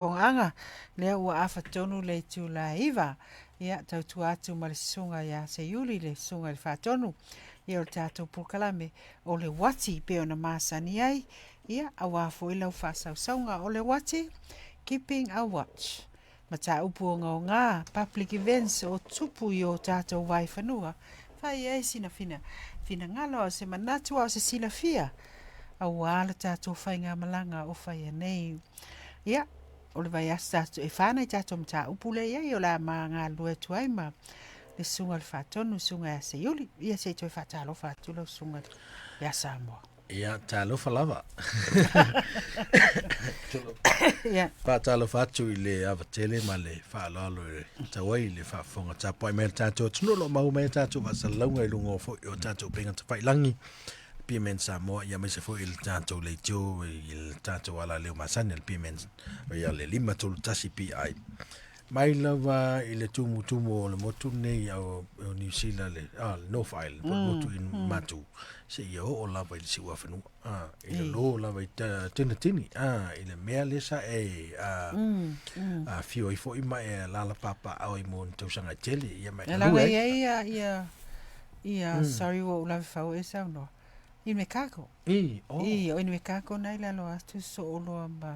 Pogaaga, lea ua afa tonu le itula e 9. Ia, tautua atu ma le Susuga ia Seiuli, le Susuga i le Faatonu, ia o le tatou polokalame o le uati pei ona masani ai, ia, aua foi lau faasausauga. O le uati, Keeping a Watch, mataupu ogaoga, public events o tupu i o tatou vaifanua, fai ai sina fina, finagalo, a o se manatu, a o se silafia, aua le tatou faigamalaga o faia nei. Ia, o le vaiaso tatou, e fa nai tatou mataupu lea e i ai, o le a ma galulue atu ai ma le Susuga i le Faatonu, le Susuga ia Seiuli. Ia, se i toe faatalofa atu lau Susuga ia Samoa. Ia, talofa lava. Ia. Faatalofa atu i le ava tele ma le faaaloalo e tau ai le faafofoga tapuai mai a le tatou atunuu o lo o maua mai a tatou faasalalauga i luga o foi o tatou upega tafailagi PMN Samoa, ia aemaise foi i le tatou leitio i le tatou alaleo masani a le PMN, ia le 531 PI. Mai lava i le tumutumu o le motu lenei o Niu Sila, le, ah, le North Island, po o le motu i Matu, seia oo lava i le Siuafanua, ah, i le lō lava i Tinitini, ah, i le mea lea sa e ah, afio ai foi ma e alaala papaaao ai mo ni tausaga e tele, ia ma e E galue laga ai. i ai ia, ia, ia, sorry ua ou lave fau e saunoa. I Mekako. I, oh. I, o Invercargill na i lalo atu soo loa ma,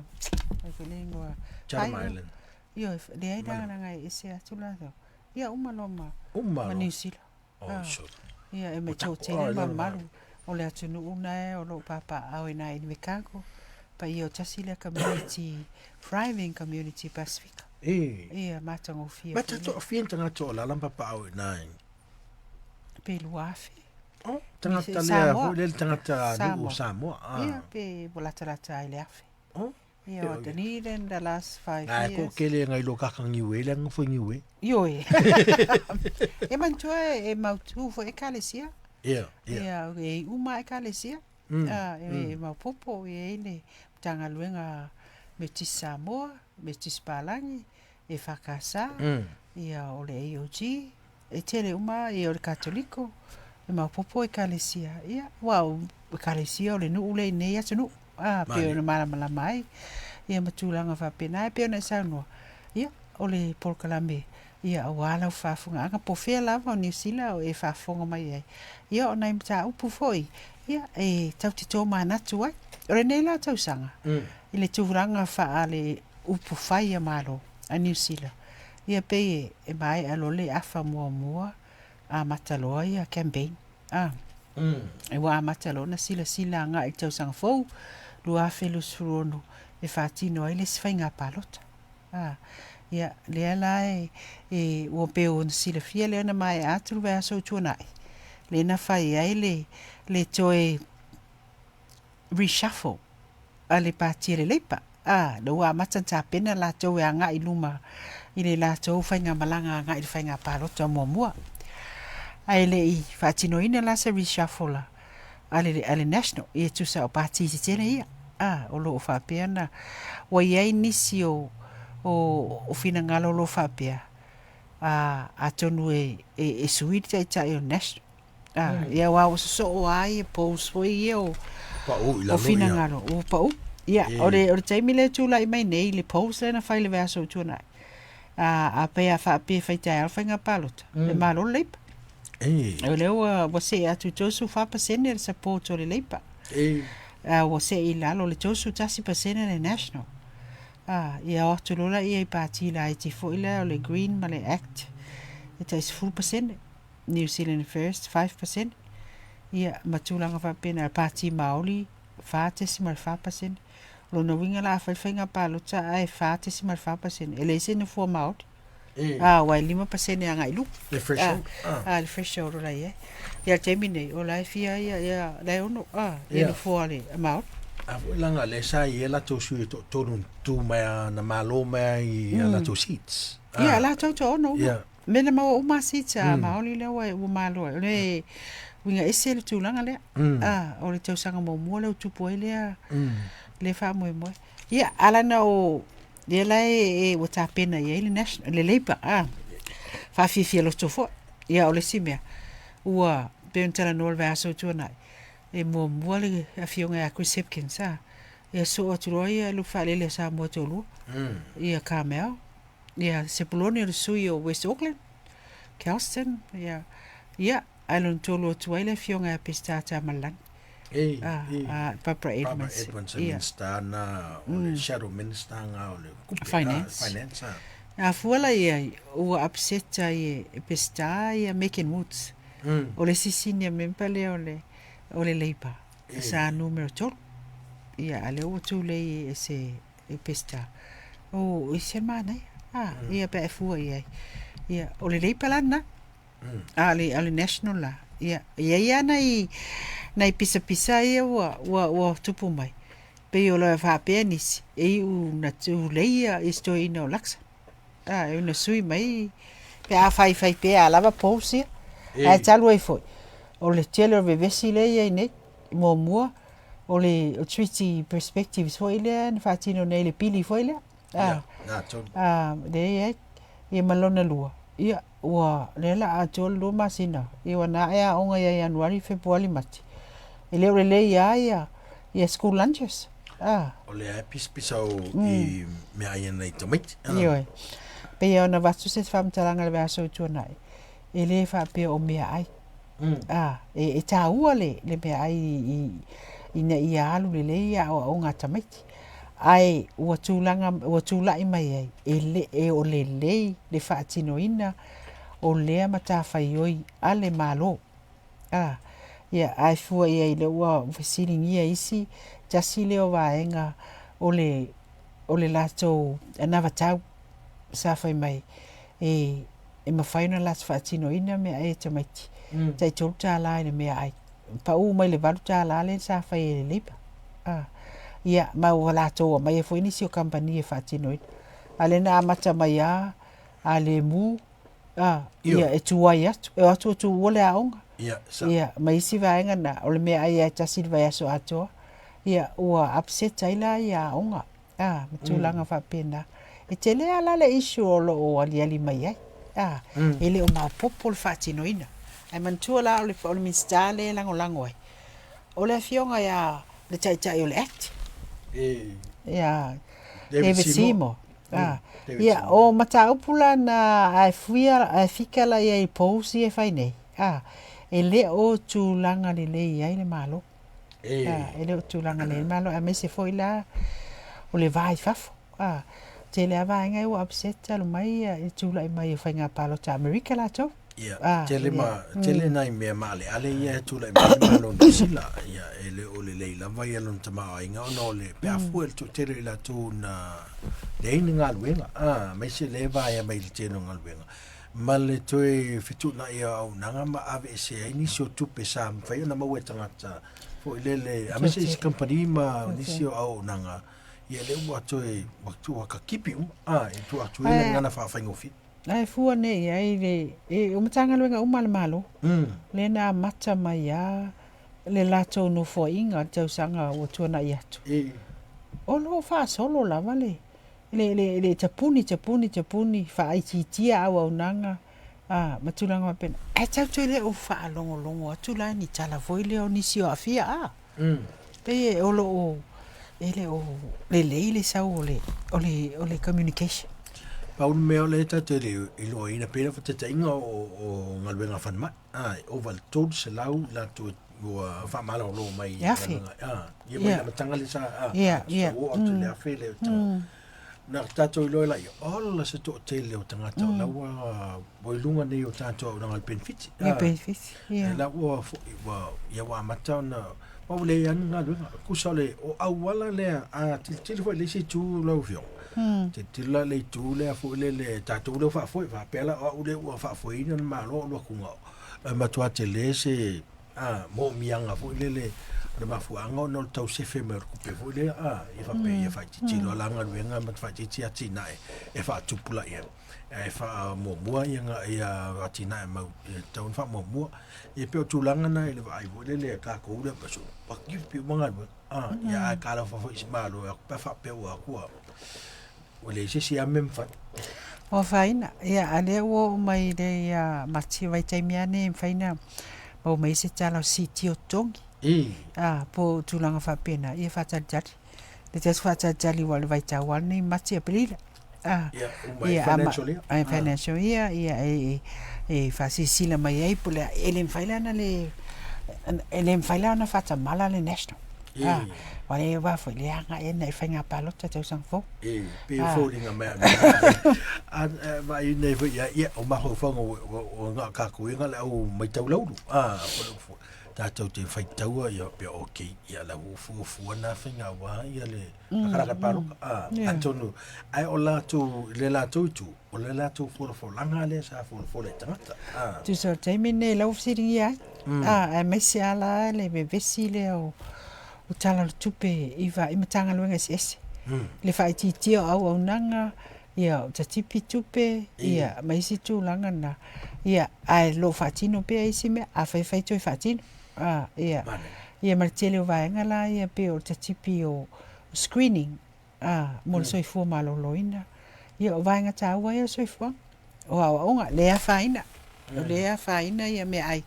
ai foi le igoa. Chatham Fai- Island. Ioe, leai la leaga e ese atu latou. Ia uma loa ma, Uma ma loa. Niu Sila. Oh, Ah. sure. Ia, e O me tako, tele oh, ma lalo malu o le atunuu na o lo o papaaao i nā Invercargill. Paia o tasi lea community, thriving community Pasifika. I. Ia, matagofie Ma foi tatou lea. afia ni tagata o alaala ma papaao i ina i. Pe 2000. Oh, tagata lea Samoa. foi lea le tagata nuu o Samoa. Samoa. Ah. Ia, pe ua latalata ai le 1000. Oh. Ia, o Dunedin the last 5 Nā, e years. toatele ngai lo kaka Niue, le anga foi Niue. Ioe. E manatua e mautū foi ekalesia. Ia, ia. Ia, e iu uma ekalesia. Ah, e maopoopo e i ai le Matagaluega Metotisi Samoa, Metotisi Palagi, EFKS, ia o le AOG, e tele uma ia o le Katoliko, e maopoopo ekalesia. Ia, aua o ekalesia o le nuu lea i nei atunuu, a, pei ona malamalama ai, ia ma tulaga faapena. E pei ona e saunoa, ia, o le polokalame, ia aua lau faafofogaaga, po o fea lava o Niu Sila o e faafofoga mai ai, ia o nai mataupu foi, ia, e tatou te tomanatu ai. O lenei la tausaga, i le tulaga faa-le upu fai a Malo a Niu Sila, ia pei e maea loa le afa muamua, amata loa ia campaign. A, ua amata loa ona silasila agai i le tausaga fou 2026 e faatino ai le isi faiga palota. A, ia, lea la e, e, ua pei ona silafia lea na maea atu le vaiaso ua tuanai, lea na fai ai le, le toe reshuffle a le Pati a le Leipa, ā, lea ua amata ona tapena latou e agai i luma i le latou faigamalaga agai i le faiga palota muamua. Ae le i faatinoina la se reshuffle a le, a le National, ia tusa o pati tetele ia, ā, o lo o faapea ona ua i ai nisi o, o, o finagalo o lo o faapea, ā, atonu e, e, e sui le taitai o le National. Ah, ia aua ua sosoo lava ia polls foi ia o, Pau i o lalo ia. finagalo, ua pau. Ia, o le, o le taimi lea e tulai mai nei, le polls lea na fai i le vaiaso ua tuanai, a, a pei a faapea e fai taeao le faiga palota, e malo le Labour. E. O lea ua, ua see atu i 34% le support o le Labour. E. A ua see i lalo le 31% le National. A, ia o atu loa laia i pati laiti foi lea o le Green ma le Act e tai 10%. New Zealand First, 5%, ia, ma tulaga faapena, Pāti Māori, 4.4%. O lona uiga la a fai le faiga palota ae 4.4%, e leai se nofoa Māori. E. A, aua e 5% agai i luga. Le threshold. A, a, le threshold o la e i ai. Ia, le taimi nei, o la e fia ia, ia, la e ono, a, ia Ia. nofoa le Māori. A foi leaga lea sa i ai latou sui e toatolu na tu mai a, na malo mai ai i a latou seats. Ia, latou toaono uma. Ia. Mea na maua uma seats a Maoli lea ua, ua malo ai. O le uiga ese le tulaga lea. A, o le tausaga muamua lea ua tupu ai lea, lea faamoemoe. Ia, a lana o lea la e, e, ua tapena i ai le national, le Labour, a, faafiafia loto foi. Ia, o le isi mea, ua, pei ona talanoa i le vaiaso ua tuanai, e muamua le afioga ia Chris Hipkins, a, Ia soo atu loa ia lupe faalele a Samoa e toalua. Ia Carmel, ia Sepuloni o le sui o West Auckland, Kelston, ia, ia, ae lona tolu atu ai le afioga ia Peseta Tamalelagi. Ei, Ah, ei. ah, Barbara Barbara Edmonds. Edmonds e Ia. Minista na, o le Shadow Minister nga o le kupe, ah, Finance. Finance, ah. A fua la ia, ua upset ai e Peseta ia Megan Woods. O le isi senior member lea o le, o le Labour. Sa numera tolu. Ia, a lea ua tulei e se e Peseta. O, e se manaia. Ah, ia pe a e fua i ai. Ia, o le Labour la lena. A o le, o le National la. Ia, e i ai lava nai, nai pisapisa ia ua, ua, ua tupu mai. Pei o le faapea nisi, e iu na tulei ia isi toeaina o Luxon. A, e una sui mai pe a faifai pea a lava polls ia. Ae talu ai foi, o le tele o vevesi lea e i ai nei, muamua, o le Treaty Perspectives foi lea na faatino nei i le pili foi lea. Ia, na tonu. A, lea e i ai. Ia ma lona lua, ia, ua, lea la atoa le 2 masina, ia ua na ae aoga ia Ianuari, Fepuari, Mati. E le o lelei lava ia, ia school lunches. A. O lea e pisapisa o i meaai a nai tamaiti. Ioe. Pei ona avatu se faamatalaga i le vaiaso ua tuanai, e le faapea o meaai. A, e taua le meaai ina ia alu lelei aoaoga a tamaiti. Ae ua tulaga, ua tulai mai ai, e le o lelei le faatinoina o lea matafaioi a le Malo. A, ia, ae fua i ai o lea ua fesiligia isi, tasi lea o vaega o le, o le latou anavatau sa fai mai e, e mafai ona latou faatinoina meaai a tamaiti, tai $3 i le meaai, pau mai le $8 lea sa fai e le Labour. A, ia, ma ua latou aumaia foi nisi o kamupani e faatinoina. A o lea na amata mai lava a lemu, a, ia, e tuai atu, e o atu ua tuua le aoga. Ia, sa. Ia, ma isi vaega na, o le meaai lava e tasi i le vaiaso atoa, ia, ua upset ai la ia aoga, a, ma tulaga faapena. E tele lava la le issue o lo o aliali mai ai, a, e le o maopoopo le faatinoina. Ae manatua la o le, o le Minisita lea e lagolago ai, o le afioga ia le Taitai o le Act, ia David Seymour. A, ia, o mataupu la na ae fuia, ae fika la i ai i polls ia e fai nei, a, e le o tulaga lelei ai le Malo. A, e le o tulaga lelei le Malo, aemaise foi la o le va i fafo. A, tele lava vaega ia ua upset talu mai le tulai mai o faiga palota a Amerika latou. Ia, tele ma, tele nai mea maaleale ia e tulai mai le Malo o Niu Sila. Ia, e le o lelei lava ia lona tamaoaiga ona o le pe afua i le toatele o i latou na leai ni galuega, a, aemaise lea e vaea mai i le tele o galuega, ma le toe fetuunai o auaunaga ma aveesea ai nisi o tupe sa mafai ona maua e tagata foi lele, aemaise isi kamupani ma nisi o auaunaga, ia lea ua toe, ua katipi uma, a, e tuu atu ai le gagana faafaigofie. Ae fua nei i ai le, e, o Matagaluega uma a le Malo, lea na amata mai lava le latou nofoaiga i le tausaga ua tuanai atu. O lo o faasolo lava le, le, le, le tapuni, tapuni, tapuni, faaitiitia auaunaga, a, ma tulaga faapena. Ae tatou te le o faalogologo atu la i ni tala foi lea o nisi o aafia, a. Pei o lo o e le o lelei le sau o le o le o le communication. Pau le mea o lea tatou te le iloaina pei o le faataitaiga o o galuega falemai a e ova i le 300 i latou ua faamalolo mai Le afe. galuega a ia mai le amataga lea sa a Ia, ia. sa oo atu i le 1000 le Na tatou iloa laia, ola se toatele o tagata o la ua ua i luga nei o tatou auaunaga o le penefiti. Ia penefiti, ia. La ua foi, ua, ia ua amata ona, ua ua leai lava ni galuega. Tusa o le, o auala lea, a tilotilo foi i le isi itu lau Afioga, tilotilo la i le itu lea foi lele, tatou lea ua faafoe, faapea la o au lea ua faafoeina le Malo o alu atuga, e matua tele se a, moomiaga foi lele o le mafuaaga ona o le tau sefe mai o le tupe foi lea, a, ia faapea ia faaitiiti loa la galuega ma faaitiiti atinae e faatupulaia ae faamuamua ia ia atinae mau e tatau ona faamuamua. Ia pei o tulaga na i le vaai foi lele a tatou lea ua kipi uma galuega, a, ia ae talofa foi i se Malo e pe a faapea ua atu ua Ua leai se isi lava mea mafai. Ua afaina. Ia, a o lea ua oo mai le ia Mati, vaitaimi lava nei e mafai ona maua mai ai se tala o siitia o totogi. I. A, po o tulaga faapena, ia faatalitali. le tatou faatalitali aua o le vaitau lava lenei Mati Aperila. Ah, ia, uma ai financial year. Ai financial year, ia e, e faasilasila mai ai po o le a, e le mafai la ona le, e le mafai la ona faatamala le national. Ah, aua le va foi le agai ana i faiga palota tausaga fou. E, pei o foliga mai a a vaai nei foi ia, ia o mafaufauga o nga kākou ia nga le au maitau laulu. Ah, po le tātou te faitaua ia pea okay, ia la fuafua na faiga aua ia le lakalaka paloka. Ah, atonu ai o latou le latou itu, o le latou folafolaga lea sa folafola i tagata. Ah. Tusa o le taimi lenei la ua fesiligia ai. Ah, aemaise lava la le vevesi lea o o Tala o le Tupe i i Matagaluega eseese. Le faaitiitia o auaunaga, ia o tatipi tupe, ia ma isi tulaga na. Ia, ae o lo o faatino pea isi mea, afai e fai toe faatino. Ah, ia. Ia ma le tele o vaega la ia pei o le tatipi o screening, ah, mo le soifua maloloina. Ia o vaega taua ia o le soifuaga. O aoaoga, lea e afaina. O lea e afaina ia meaai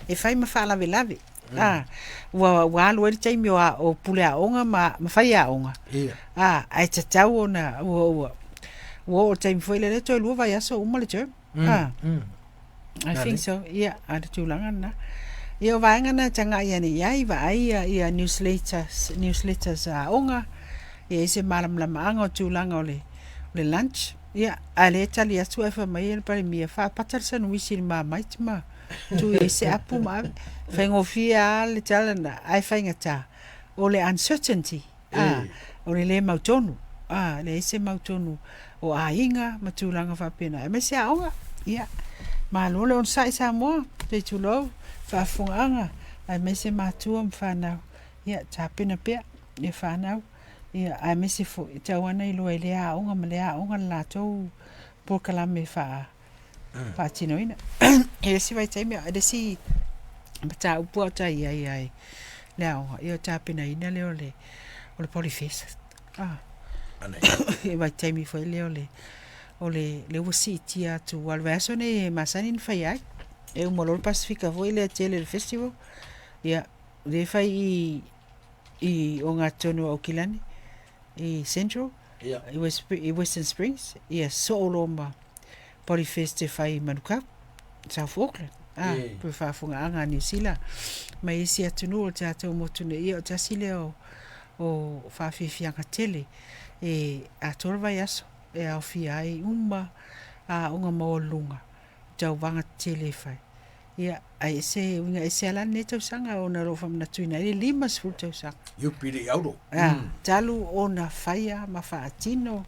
e fai ma faalavelave. A, ua, ua alu ai le taimi o, a, o pule aoga ma, ma faiaoga. Ia. A, ae tatau ona, ua, ua, ua oo i le taimi foi lea, toe lua vaiaso uma le term. A, I think so, ia, a le tulaga lena. Ia o vaega na e tagai ane i ai, vaai ia, ia newsletters, newsletters a aoga, ia i ai se malamalamaaga o tulaga o le, o le lunch. Ia, a lea e tali atu ae fai mai le Palemia, faapata le sanuisi i le Marmite ma tuu i ai se apu ma ave. Faigofie lava le tala lena, ae faigata, o le uncertainty, a, o le le mautonu, a, leai se mautonu o aiga ma tulaga faapena, aemaise aoga. Ia, malo le onosai Samoa, se i tulou, faafofogaaga, aemaise matua ma fanau, ia tapena pea ia fanau. Ia, aemaise foi, e tatau lava ona iloa e lea aoga ma lea aoga le latou polokalame e faatinoina. I le isi vaitaimi, i le isi mataupu a o ta i ai lava i le aoga, ia o le tapenaina lea o le o le Polyfest. I le vaitaimi foi lea o le o le lea ua siitia atu aua o le vaiaso lenei e masani ona fai ai, e uma loa le Pasefika foi lea tele o le festival, ia, lea e fai i i ogatotonu o Aukilani i Central, i, West, i Western Springs, ia soo loa ma Polyfest e fai i Manukau, South Auckland. Ah, yeah. Pe faafogaaga a Niu Sila mai isi atunuu o le tatou motu nei, ia o tasi lea o, o faafiafiaga tele e atoa le vaiaso e aofia ai uma aoga maualuluga tauvaga tetele e fai. Ia, ae ese, uiga ese lava la lenei tausaga ona o lo o faamanatuina ai le 50 tausaga. Iupi le auro. Ah, talu ona faia ma faatino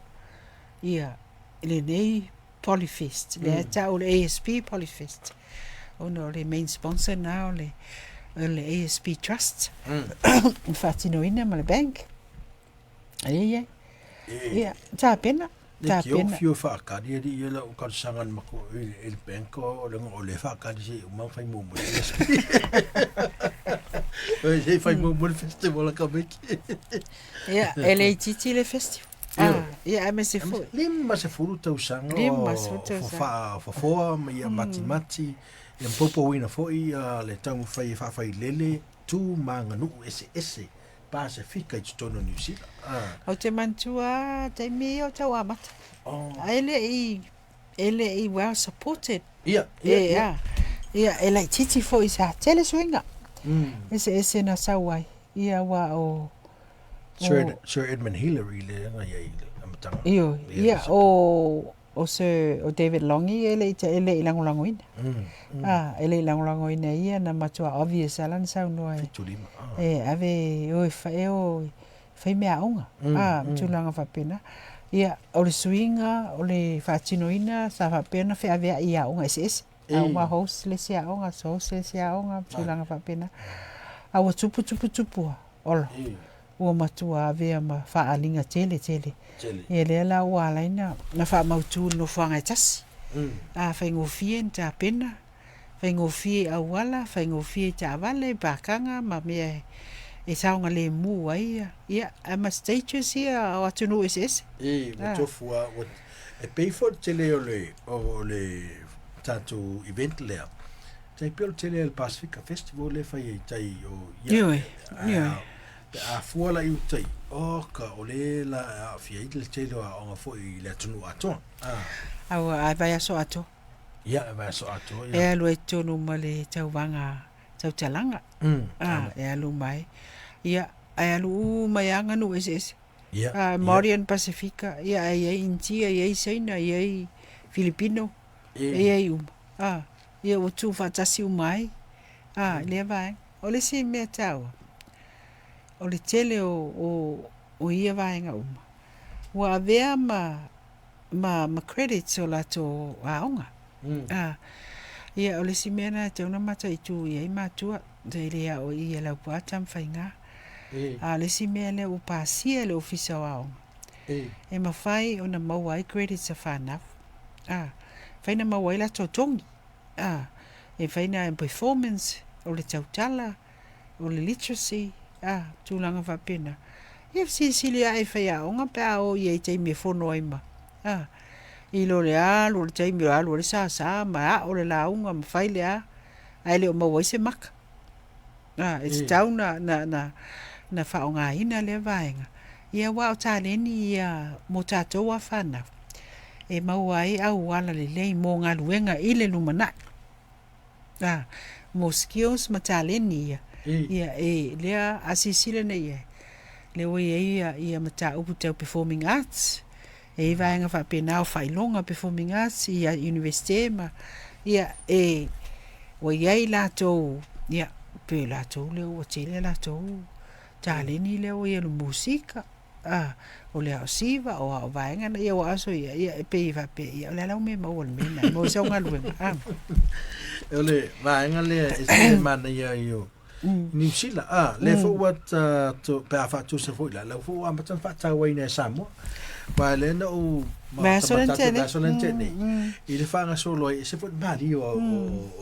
ia lenei Polyfest. Lea e tau o le ASB Polyfest. Ona o le main sponsor na o le, o le ASB Trust. Mm. faatinoina ma le bank. Ai, ai, ai. Ia, tapena. Le ki o fio whaakari ari ia lau talosaga na mako i le bank o le o le whaakari se uma whai mo mo se whai mo mo le festival a ka meki. Ia, e le itiiti le festival. Ah, ia, aemaise foi. 50 tausaga o fafoa ma ia matimati, ia poupouina foi le taumafai e faafailele tu ma aganuu eseese Pasefika i totonu o Niu Sila. Ah. Ou te manatua lava taimi ia o tau amata. Oh. Ae le i, e le i well supported. Ia, ia, ia. Ia, ia e laitiiti foi sa tele suiga. Eseese na sau ai. Ia aua o, Sir, Sir Edmund Hillary le aga ia i le amataga. Ioe, ia o, o Sir o David Longi e le i e le i lagolagoina. A, e le i lagolagoina e ia na matua obvious lava lana saunoa e 75, a. E ave e o e e o e fai meaaoga, a, ma tulaga faapena. Ia, o le suiga o le faatinoina sa faapea ona feaveai i aoga eseese. A uma host le isi aoga, host le isi aoga, ma tulaga faapena. A ua tupu tupu tupu lava, ola. Ua matua avea ma faaaliga tele tele. Ia lea la ua ala ai na faamautu le nofoaga e tasi. A faigofie ni tapena, faigofie i auala, faigofie i taavale, pakaga ma mea e saogalemu ai ia, ia ae ma stages ia o atunuu eseese. E, ua tofu lava, ua, e pei foi le tele o le, o le tatou event lea, tai pei o le tele o le Pasifika Festival lea e fai ai i tai o ia. Ioe, ioe. Pe a fua la i uta i oka, o le la e aafia ai le tele o aoga foi i le atunuu atoa. A. Aua, a e vaiaso atoa. Ia, e vaiaso atoa, ia. E alu ai totonu ma le tauvaga tautalaga. A, e alu mai. Ia, ae alu uma ai lava aganuu eseese. Ia. A, Maori and Pasifika, ia, ae i ai Initia, i ai Saina, i ai Filipino, e i ai uma. A, ia ua tuufaatasi uma ai, a, i lea vaega. O le isi mea taua, o le tele o ia vaega uma, ua avea ma credits o latou aoga. A, ia o le isi mea lena e tatau ona mataitu i ai matua, e le ao i i e Laupua Tamafaiga. A o le isi mea lea ua pasia e le Ofisa o Aoga, e mafai ona maua ai credits a fanau. A, mafai ona maua ai latou togi. A, e mafai ona performance, o le tautala, o le literacy, a, tulaga faapena. Ia fesilisili ae i faiaoga pe a o i ai i taimi e fono ai ma, a, i lo le alu o le taimi o alu ai le sasa ma ao le lauga ma fai le a, ae le o maua ai se maka. A, e tatau na, na, na, na faaaogaina lea vaega, ia aua o taleni ia mo tatou a fanau, e maua ai auala lelei mo galuega i le lumanai. A, mo skills ma taleni ia, ia e, lea a silasila nei i ai, lea ua i ai ia, ia mataupu tau performing arts, e i ai vaega faapena o faailoga performing arts i Iunivesite ma, ia e, ua i ai latou, ia, pei o latou lea ua tele a latou taleni lea ua i ai o le musika, a, o le ao siva, o ao vaega na, ia ua aso ia, ia e pei e faapea, ia o le a la u mea e maua i le mea lena, e maua ai sau galuega, a. O le vaega lea e ese le manaia ai o Niu Sila, a, lea foi ua tatou, pe a faatusa foi la, lea foi ua amata ona faatauaina e Samoa. Aua lea na ou Vaiaso lea na tea nei. Vaiaso lea na tea nei. I le faagasolo ai, ese foi le malie o,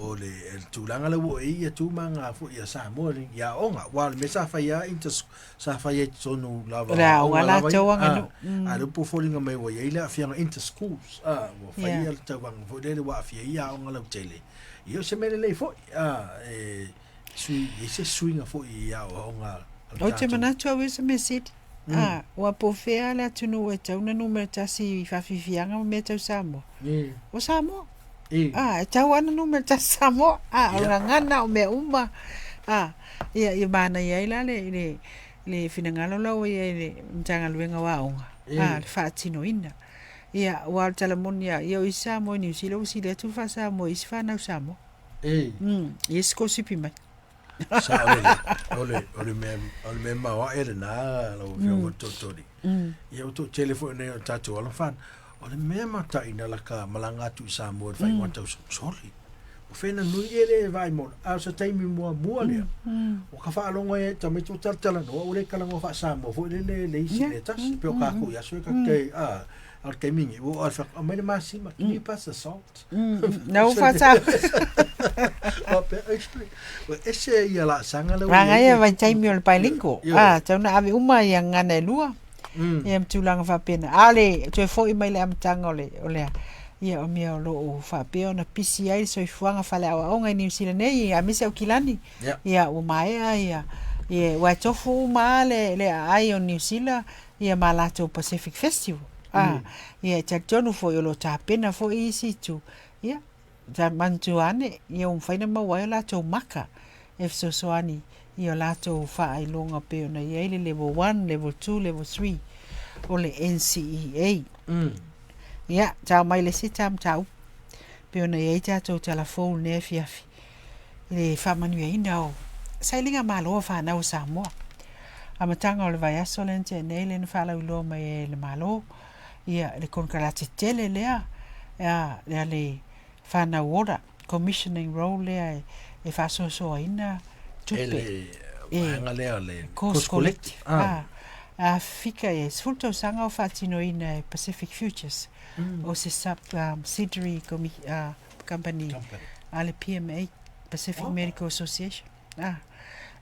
o, le, le tulaga lea ua oo i ai ia tu ma aga foi a Samoa i aoga. Aua o le mea sa fai lava inter, sa fai ai i totonu lava O le aoga latou aganuu. A, a lea ua foliga mai ua i ai le aafiaga inter schools, a, ua fai ia le tauvaga foi lele ua aafia ai aoga lautele. Ia o se mea lelei foi, a, e sui, e se suiga foi i aoaoga a le Ou te tatou. manatu au ia o se mea sili. A, ua po o fea le atunuu e tatau ona numera tasi i faafiafiaga ma mea tau Samoa? O Samoa. A, e tatau lava ona numera tasi Samoa. A, o le gagana, o mea uma. A, ia, ia manaia ai la le, le, le finagalo la ua i ai i le Matagaluega o Aoga, a, le faatinoina. Ia, aua o le tala moni lava, ia o isi Samoa i Niu Sila ua sili atu le faa-Samoa i isi fanau Samoa. I isi kosipi mai. Sao lelei. O le, o le mea, o le mea maoae lena lau Afioga mm. Totori. Ia ua toatele foi nei o tatou alo ma fanau. O le mea mataina la ka malaga atu i Samoa i le faaiuga tausaga, sole. O fea na nui ea le vaai mona, a o se taimi muamua lea, ua ka faalogo ai tamaiti ua talatalanoa ua le talanoa faa-Samoa foi lele le isi le tasi, pei o kākou i aso e ka te, a, o le taimi nei, ua oo atu, aumai le masima, can you pass the salt? Na ua faatau. Faapea, explain. Ua ese ia laasaga lea ua i ai. Manaia vaitaimi o le bilingual. A, tatau ona ave uma ia gagana e lua. Ia ma tulaga faapena. A o le toe foi mai i le amataga o le, o le a, ia o mea o lo o faapea ona pisi ai le soifuaga faaleaoaoga i Niu Sila nei, aemaise Aukilani. Ia ua maea ia, ia ua e tofu uma lava le, le aai o Niu Sila ia ma latou Pacific Festival. A, ia e talitonu foi o lo o tapena foi isi itu. Ia, Sa manatua ane, ia ua mafai ona maua ai o latou maka e fesoasoani i o latou faailoga pei ona i ai le Level 1, Level 2, Level 3 o le NCEA. Ia, tao mai le isi ta mataupu pei ona i ai tatou tala fou i lenei afiafi i le faamanuiaina o sailiga malo a fanau a Samoa. Amataga o le vaiaso lea na tea nei lea na faalauiloa mai ai e le Malo ia le konekarate tele lea a le Fanau Ola Commissioning Role lea e faasoasoaina tupe. E le vaega lea o le Course Collective. A fika e 10 tausaga o faatinoina e Pacific Futures o se subsidiary company a le PMA, Pacific Medical Association.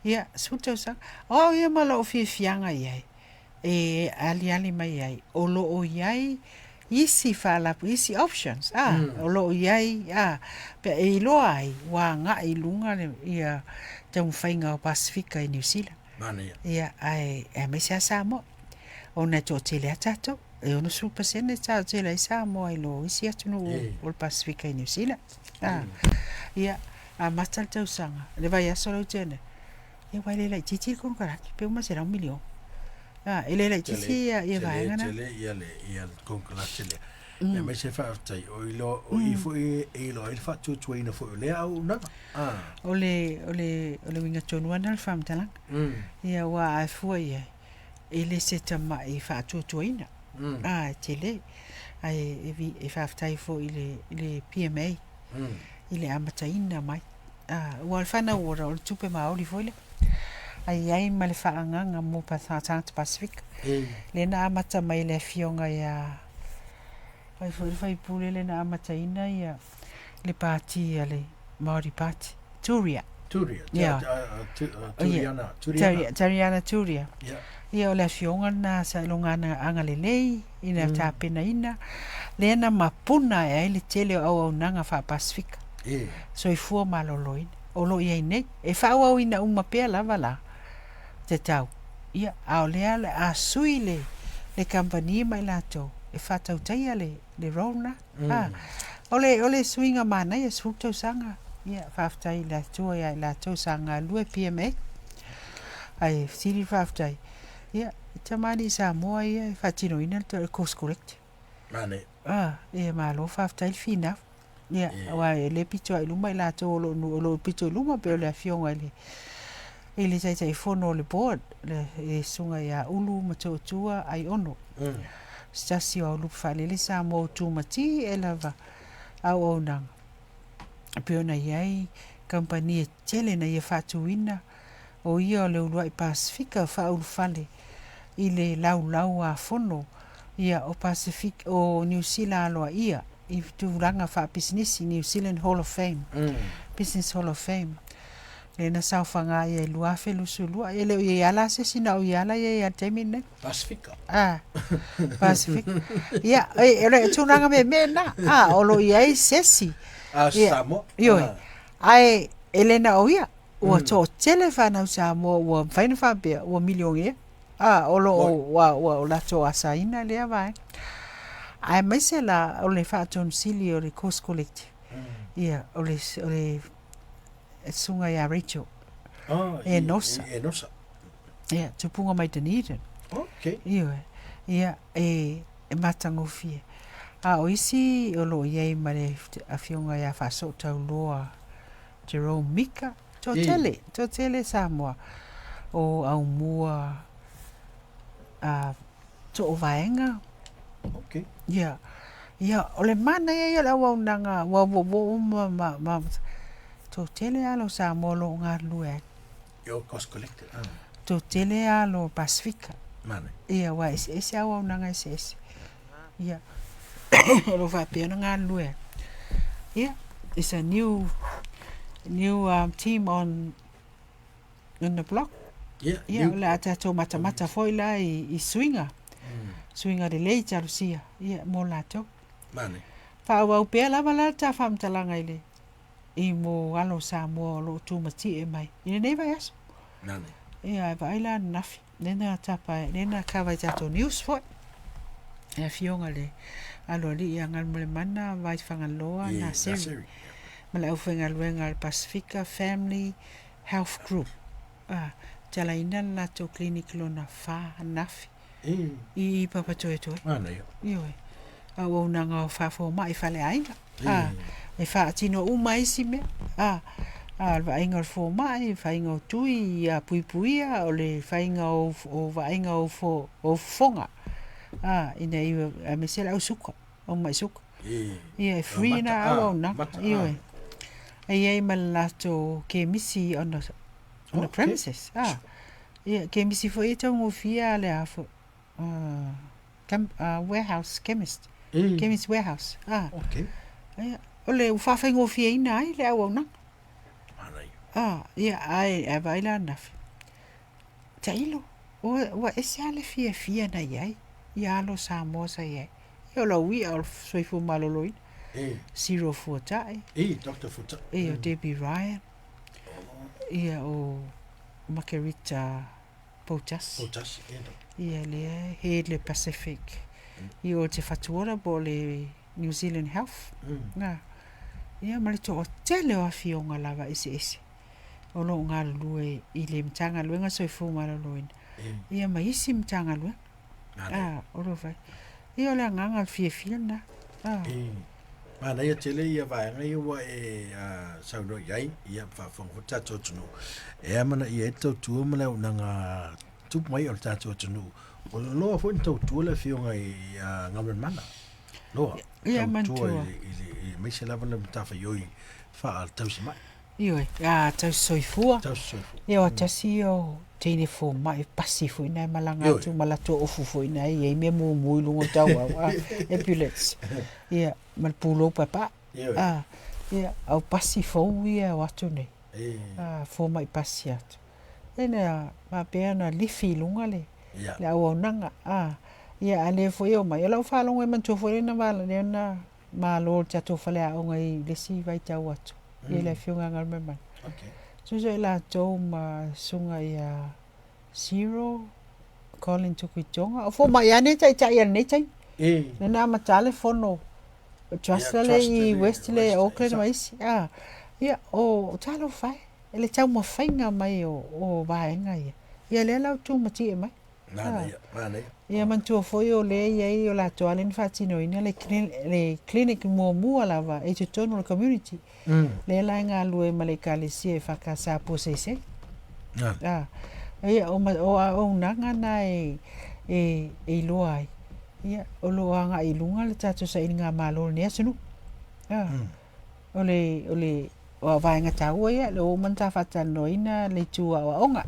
Ia, 10 tausaga. O au ia ma lou fiafiaga i ai, e aliali mai ai, o lo o i ai isi faalapu, isi options, a, o lo o i ai, a, pe e iloa ai, ua agai i luga le, ia taumafaiga o Pasefika i Niu Sila. Manaia. Ia, ae aemaise lava Samoa, ona e toatele lava tatou, e 60% toatele ai Samoa i lo isi atunuu o le Pasefika i Niu Sila. Ia, amata le tausaga, le vaiaso lea ua tea nei, ia aua e le laitiiti le konekarate, pe uma $100 miliona. E le laitiiti ia vaega na. Tele ia le konekarate lea. Aemaise faafetai, o i loa, o i foi e iloa ai le faatuatuaina foi o lea auaunaga. O le, o le, o le uiga tonu lava lena o le faamatalaga. Ia aua a fua i ai, e le se tamai faatuatuaina, e tele. Ae e faafetai foi i le, i le PMA i le amataina mai. Aua o le whanau ora, o le tupe maoli foi lea. Ae i ai ma le faaagaga mo tagata Pasefika. Lea na amata mai e le afioga ia Ai foi le faipule lea na amataina ia le pati a le Māori Party. Turia. Turia. Yeah. Turiana. Turiana. Tariana Turia. Yeah. Ia o le afioga lena sa lona agalelei ina mm. tapenaina lea na mapuna ae ai le tele o auaunaga faa-Pasefika. Yeah. Soifua maloloina. O lo o i ai nei. E faaauauina uma pea lava la te tau. Ia, a o lea o le a sui le, le kamupani ma i latou e faatautaia le, le role lena. Mm. A, o le, o le suiga manaia, 10 tausaga. Ia, faafetai i le Atua ia i latou sa galulue PMA. Ae sili le faafetai, ia, tamalii Samoa ia e faatinoina le course correct. Manaia. A, ia malo faafetai le finau. Ia, aua e le pito lava i luma i latou o lo o, o lo o pito i luma pei o le afioga i le i le Taitaifono o le board, le, le susuga ia Ulu Motootua Aiono. Mm. Se tasi o aulupe faalele Samoa ua tumatie lava auaunaga. E pei ona i ai kamupani e tele na ia faatuina o ia o le uluai Pasefika faaulufale i le laulau a fono ia o Pasefika o Niu Sila aloaia i tulaga faapisinisi, New Zealand Hall of Fame, Business Hall of Fame, lea na saofaga ia i 2022. E le o i ai lava la se isi na o ia la i ai i le taimi lenei. Pasifika. Ah, Pasifika. Ia, e, o le tulaga meemee lena. Ah, o lo o i ai se isi. Ah, Samoa. Ioe. Ae e le na o ia. Ua toatele fanau Samoa ua mafai ona faapea ua milionea. A, o lo o ua, ua o latou asaina lea vaega. Aemaise la o le faatonusili o le Course Collective. Ia, o le, o le susuga ia Rachel. Oh, E Nosa. E Nosa. Ia, tupuga mai Dunedin. Okay. Ioe. Ia, e, e matagofie. A o isi o lo o i ai ma le afioga ia Faasootauloa Jerome Mika, toatele, toatele Samoa o Aumua a Toovaega. Okay. Ia, ia, o le manaia ia o le auaunaga ua ua uma ma, ma, toatele alo Samoa o lo o galulue ai. Yo, cost collected. Ah. Toatele alo Pasifika. Manaia. Ia, aua e eseese auaunaga eseese. Ia, o lo o faapea ona galulue ai. Ia, it's a new, new um, team on, on the block. Yeah, Ia, o le a tatou matamata foi la i, i suiga. Suiga lelei talosia, ia, mo latou. Manaia. Faaauau pea lava la le ta faamatalaga i le i mo alo o Samoa o lo o tumatie mai i lenei vaiaso. Manaia. Ia, e vaai la ananafi, lea na tapa, lea na kava i tatou news foi. Le afioga i le aloalii ia Galumalemana Vai Fagaloa Ye, Naseri Naseri. ma le aufaigaluega a le Pasifika Family Health Group. A, talaina le latou clinic lona fa ananafi I. i Papatoetoe. Manaia. Ioe. Auaunaga o faafomai faleaiga. A, e faatino uma isi mea. A, a, o le vaaiga o le fomai, faiga o tui ia puipuia, o le faiga o, o vaaiga o, fo, o fofoga. A, ina ia, aemaise le au suka, au mai suka. Ia, e free na auaunaga. Ioe. E i ai ma le latou kemisi on the, on the premises. A, ia, kemisi foi e taugofie a le a foi. Warehouse Chemist. Mm. Chemist Warehouse. Ah. Okay. Ia, o le ua faafaigofieina ai le auaunaga. Manaia. Ah, ia, ae, ae vaai la ananafi. Tailo, ua, ua ese lava le fiafia na i ai, ia alo Samoa sa i ai. Ia o lau i'a o le soifua maloloina. E. Cyril Fuatai. E, Dr. Fuatai. Ia, o Debbie Ryan. Ia, o Makerita. Poutasi. Poutasi, ia lea e head le Pacific i o Te Whatu Ora po o le New Zealand Health. Na. Ia ma le toatele o afioga lava eseese o lo o galulue i le Matagaluega Soifua Maloloina ia ma isi Matagaluega. A, o lo o fai. Ia o le agaga fiafia lena. A. Manaia tele ia vaega ia ua e saunoa i ai, ia faafofoga foi le tatou atunuu. E amanaia ai le tautua ma le auaunaga tupu mai o le tatou atunuu. O le loa foi na tautua le afioga i Galumalemana. Loa, Ia, tautua i le, aemaise lava le matafaioi faa-tausimai. Ioe, a tausisoifua. Tausisoifua. Ia o tasi ia o teine fomai pasi foi na e malaga atu ma latou ofu foi na e i ai mea mumu i luga o tauau a ambulance. Ia ma le pulou paepae. A ia au pasi fou ia e o atu nei. A fomai pasi atu. E na faapea ona lifi i luga le le auaunaga a ia a lea foi e omai. O lau faalogo e manatua foi lea na Malo le tatou faleaoga i le isi vaitau atu i le afioga ia Galumalemana. Okay. Tusa i latou ma susuga ia Cyril Colin Tukuitonga. O fomai lava nei taitai a lenei taimi. E. Lea na amata le fono trust yeah, le i West le Auckland ma isi. Ah, ia, o talofa e, le taumafaiga mai o vaega ia. Ia lea la ua tumatie mai. Manaia, manaia. Ia manatua foi o lea e i ai o latou lava lea na faatinoina le le clinic muamua lava i totonu o le community. Lea la e galulue ma le ekalesia EFKS a Puaseisei. Ah, ia o o auaunaga na e e iloa ai, ia o lo o agai i luga le tatou sailigamalo i lenei atunuu. Ah. O le, o le, o vaega taua ia, lea ua uma ona ta faatalanoaina le itu aoaoga.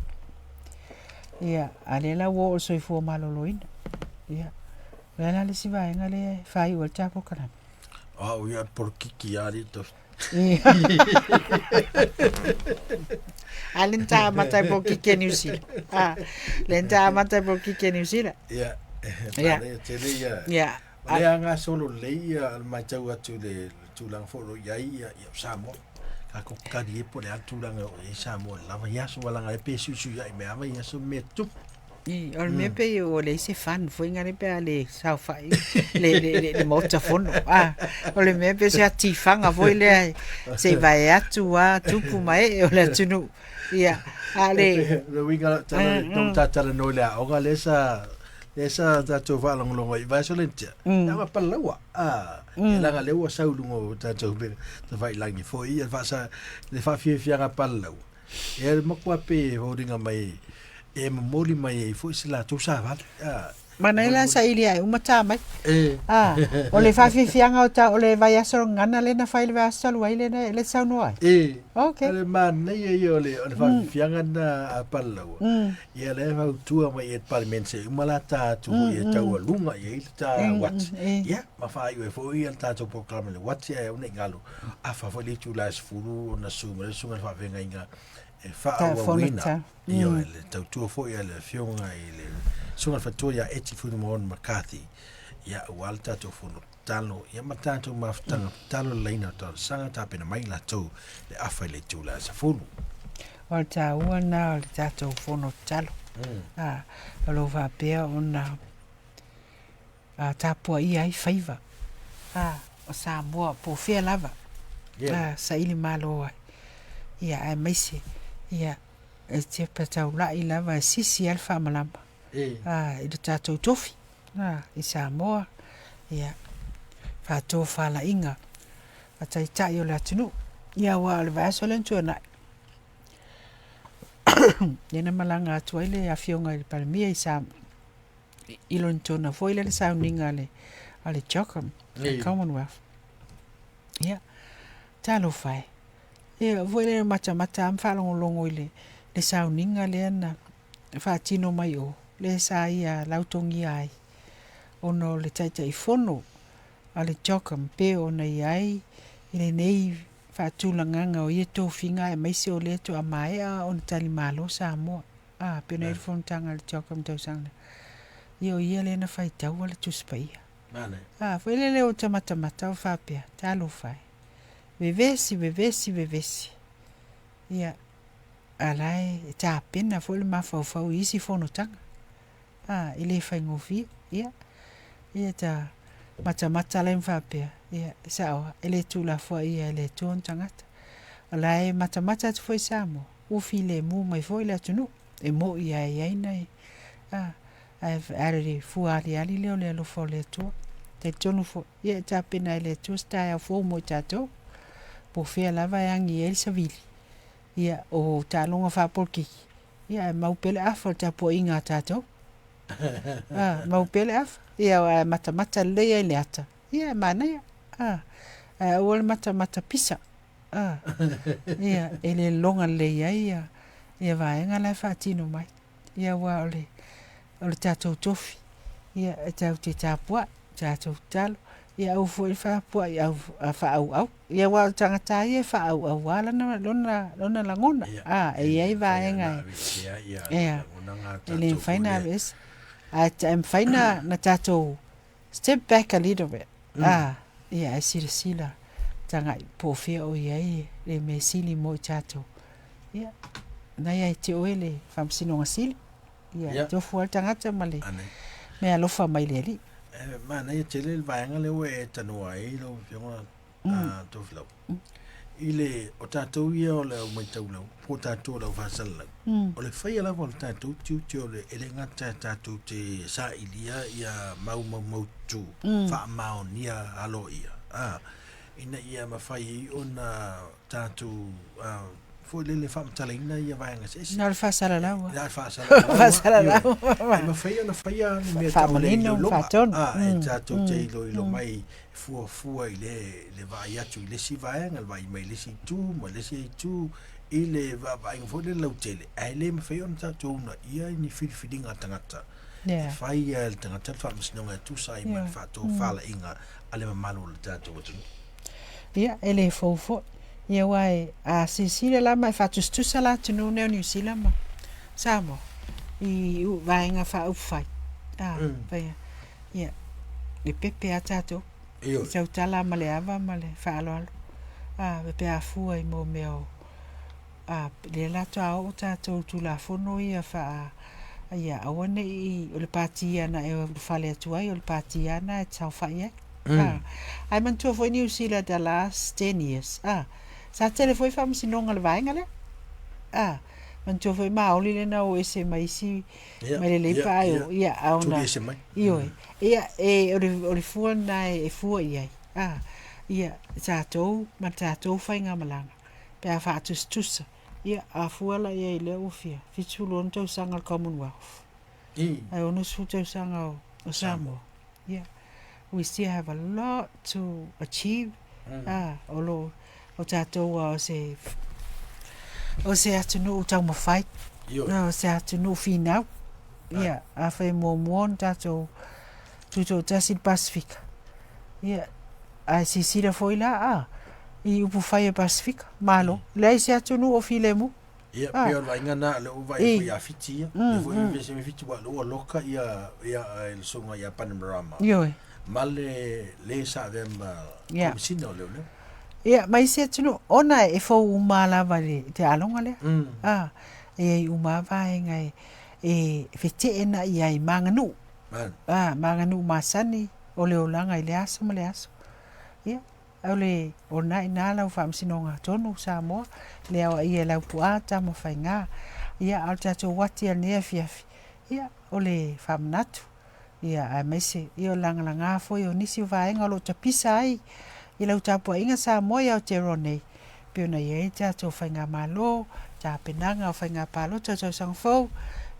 Ia, a lea la ua oo i le soifua maloloina. Ia, o le a la le isi vaega lea e faaiu ai le ta polokalame? O au ia, polokiki lava alii tausi. A lea na ta amata ai polokiki a Niu Sila. A, lea na ta amata ai polokiki a Niu Sila. Ia, Ia. manaia tele ia. Ia. O lea gasolo lelei ia le matau atu i le tulaga foi o lo o i ai ia Samoa. Tatou kali ai po o le a le tulaga o i ai Samoa i le la vaiaso aua leaga e pei e suisuiai mai lava vaiaso ma mea tutupu. O le mea pei ua leai se fun foi lea pe a le saofai le Maota Fono. O le mea pei o se atifaga foi lea se i vae atu lava tupu ma ee o le atunuu. Ia, a o le... O le uiga o lau tala, na ta talanoa i le aoga lea sa lea sa tatou faalogologo ai i vaiaso lea na tea, mm. Aoga Palalaua. Ah, mm. Leaga lea ua sau i luga o tatou tafailangi foi ia faasa le faafiafiaga Palalaua. Ia le matua pei e foliga mai e momoli mai ai foi se latou savali. Ah, Manaia la saili ae uma ta mai. E. Ah, o le faafiafiaga o ta o le vaiaso o le gagana lea na fai i le vaiaso talu ai lea na e saunoa ai. E. Okay. O le manaia ia o le faafiafiaga na a Palalaua. Ia lea e fautua mai e le Palemene se i uma la ta atu foi e taualuga i ai le ta uati. Ia, ma faaiu ai foi le tatou polokalame i le uati ae aua ne i galo afa foi le itula e 10 ona susu mai le susuga i le faafeagaiga e faaauauina. Ioe, le tautua foi a le afioga i le susuga i le faletua ia Eti Fuinumaono McCarthy, ia aua le tatou fono tatalo, ia ma tatou mafutaga tatalo le laina o talosaga tapena mai latou le afa i le itula e 10. O le taua lena o le tatou fono tatalo. A, o lo o faapea ona tapuaia ai faiva a o Samoa po o fea lava a saili malo ai. Ia aemaise ia e tepa taulai lava e sisi lava le faamalama i le tatou tofi i Samoa, ia faatofalaiga a Taitai o le atunuu. Ia aua o le vaiaso lea na tuanai, lea na malaga atu ai le afioga i le Palemia i Samoa i Lonetona foi lea le sauniga a le CHOGM, le Commonwealth. Ia, talofa e. Ia foi lea matamata lava ma faalogologo i le sauniga lea na faatino mai o, lea sa ia lautogia ai ona o le Taitaifono a le CHOGM pei ona i ai i lenei faatulagaga o ia tofiga aemaise o lea toa maea ona talimalo Samoa. A, pei ona i ai le fonotaga a le CHOGM i le tausaga lea. Ia o ia lea na faitaua le Tusi Paia. A, foi lele o ta matamata o faapea, talofa e, vevesi, vevesi, vevesi. Ia. a la e tapena foi le mafaufau i isi fonotaga. A, e le faigofie, ia, ia ta matamata lai ma faapea, ia, e sao lava, e le tuulafoaia e le Atua ni tagata. O la e matamata atu foi Samoa, ua filemu mai foi le atunuu, e moi lava e i ai nai, a, ae o le fua aliali lea o le alofa o le Atua. Talitonu foi, ia e tapena e le Atua se taeao fou mo i tatou, po o fea lava e agi ai le savili, ia, o taaloga faapolokiki, ia ae mau pea le afa o le tapuaiga a tatou. A, mau pea le afa, ia ae matamata lelei ai i le ata, ia e manaia. A, ae aua le matamata pisa. A, ia, e le lologa lelei ai ia, ia vaega la e faatino mai. Ia aua o le, o le tatou tofi, ia e tatou te tapuai, tatou tatalo, ia aua foi le faapuai au, faaauau. Ia aua o le tagata lava ia e faaauau lava lana, lona, lona lagona. A, e i ai vaega e, e le mafai ona aveese. Ae e mafai ona tatou step back a little bit. A, ia ae silasila tagai po o fea o i ai le mea sili mo i tatou. Ia, na ia te oe le Faamasinoga Sili. Ia, e tofu lava le tagata ma le mea alofa mai le Alii. E manaia tele le vaega lea ua e tanoa ai lau Afioga Tofilau. I le, o tatou ia o le au maitaulau, po o tatou o le au faasalalau, o le faia lava o le tatou tiute o le, e le gata e tatou te sailia ia mau maumaututu faamaonia aloaia, a, ina ia mafai ai ona tatou foi lele faamatalaina ia vaega eseese. Na o le faasalalau lava. Na o le faasalalau. Faasalalau. E mafai ona faia ni mea tau le iloiloga. Faatonu. E tatou te iloilo mai fuafua i le, le vaai atu i le isi vaega, le vaai mai i le isi itu ma le isi itu i le vaavaaiga foi lele lautele, ae le mafai ona tatou uunaia ni filifiliga a tagata. E fai lava e le tagata le faamasinoga e tusa ai ma le faatofalaiga a le mamalu o le tatou atunuu. Ia, e le fou foi. Ia aua e, a silasila la ma e faatusatusa la atunuu nei o Niu Sila ma Samoa i vaega faaupufai, a, faia, ia, e pepe lava tatou. E tautala ma le ava ma le faaaloalo, a, pe a fua i mo mea o, a, lea la faatoa oo tatou i Tulafono ia faa, ia aua ne i, o le pati lava na e ulufale atu ai, o le pati lava lena e te saofai ai. A, ae manatua foi Niu Sila the last 10 years, a, sa tele foi faamasinoga a le vaega lea. A, manatua foi Maoli lea na o ese ma isi, mai le Leipa ae o, ia, a ona, ioe, ia, e, o le, o le fua lena e fua i ai, a, ia, tatou ma le tatou faigamalaga, pe a faatusatusa, ia, a fua la i ai i lea ua fia 76 tausaga o le Commonwealth, ae 60 tausaga o Samoa, ia, we still have a lot to achieve, a, o lo o tatou lava o se, o se atunuu taumafai, o se atunuu finau, ia, afai e muamua ona tatou tutoatasi i le Pasefika, ia, ae silasila foi la, a, i upufai a Pasefika, Malo, leai se atunuu o filemu. Ia, ah. pei o le vaaiga na, lea ua vaai foi ia Fiti ia. Lea foi ua vese mai Fiti, ua ua loka ia, ia le susuga ia Bainimarama. Ioe. Ma le, le sa avea ma Komesina o Leoleo. Ia, ma isi atunuu, ona e fou uma lava i le aloga lea. Ah, e i ai uma lava vaega e, e feteenai ai ma aganuu. Ah, ma aganuu masani o le olaga i le aso ma le aso. Ia, O le o lena i ina lau faamasinoga tonu Samoa, le aoaia e Laupua Tamafaiga. Ia, a o le tatou uati a lenei afiafi, ia, o le faamanatu, ia, aemaise, ia, o le lagalaga foi o nisi o vaega o lo o tapisa ai i lau tapuaiga Samoa i Aotearoa nei, pei ona i ai le tatou faigamalo, tapenaga o faiga palota o tausaga fou,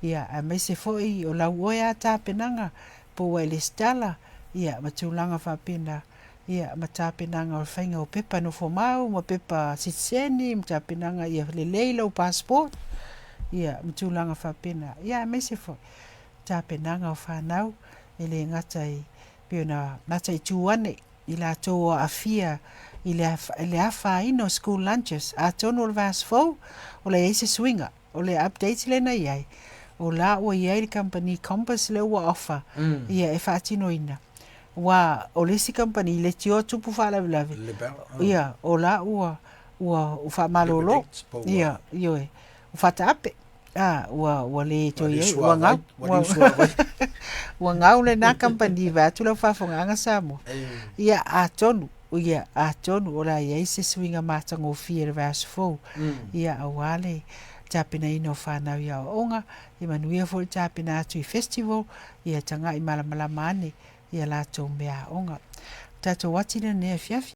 ia, aemaise foi o lau oe lava tapenaga po ua e lesitala, ia, ma tulaga faapena. Ia, ma tapenaga o le faiga o pepa nofomau ma pepa sitiseni ma tapenaga ia lelei lou passport, ia, ma tulaga faapena. Ia, aemaise foi tapenaga o fanau, e le gata i, pei ona mataitu ane i latou o aafia i le afaina o school lunches. Atonu o le vaiaso fou o le a i ai se suiga. O le update lea na i ai, o la ua i ai le kamupani Compass lea ua offer ia e faatinoina. Aua o le isi kamupani leitioa tupu faalavelave, ia, o la ua, ua faamalolo, ia, ioe, faataape, a, ua, ua le toe i ai, ua gau, ua, ua gau lena kamupani vaeatu lau faafofogaaga Samoa. Ia, atonu, ia, atonu o le a i ai se suiga matagofie i le vaiaso fou, ia, aua le tapenaina o fanau i aoaoga, ia manuia foi le tapena atu i festival, ia tagai malamalama ane i a latou meaaoga. O tatou ati lenei afiafi.